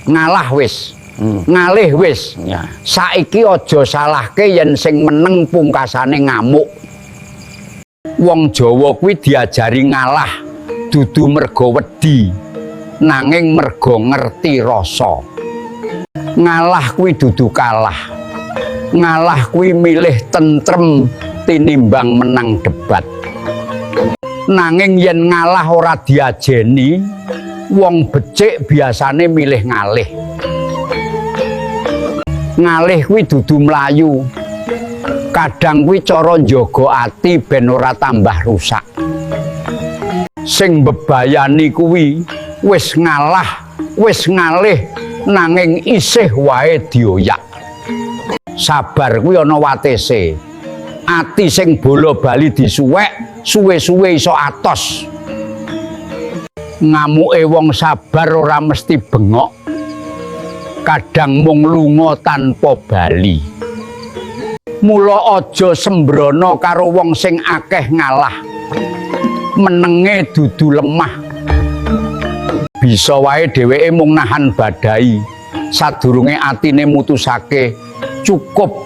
Ngalah wis. Ngalih wis. Saiki aja salahke yen sing meneng pungkasane ngamuk. Wong Jawa kuwi diajari ngalah dudu merga wedi, nanging merga ngerti rasa. Ngalah kuwi dudu kalah. Ngalah kuwi milih tentrem tinimbang menang debat. Nanging yen ngalah ora diajeni, wong becik biasane milih ngalih. Ngalih kuwi dudu mlayu. Kadang kuwi cara njaga ati ben ora tambah rusak. Sing mbebayani kuwi wis ngalah, wis ngalih, nanging isih wae dioyak. Sabar kuwi ana watese. Ati sing bola bali disuwek, suwe-suwe iso atos. Ngamuke wong sabar ora mesti bengok. Kadang mung lunga tanpa bali. Mula aja sembrono karo wong sing akeh ngalah. Menenge dudu lemah. Bisa wae dheweke mung nahan badai sadurunge atine mutusake cukup.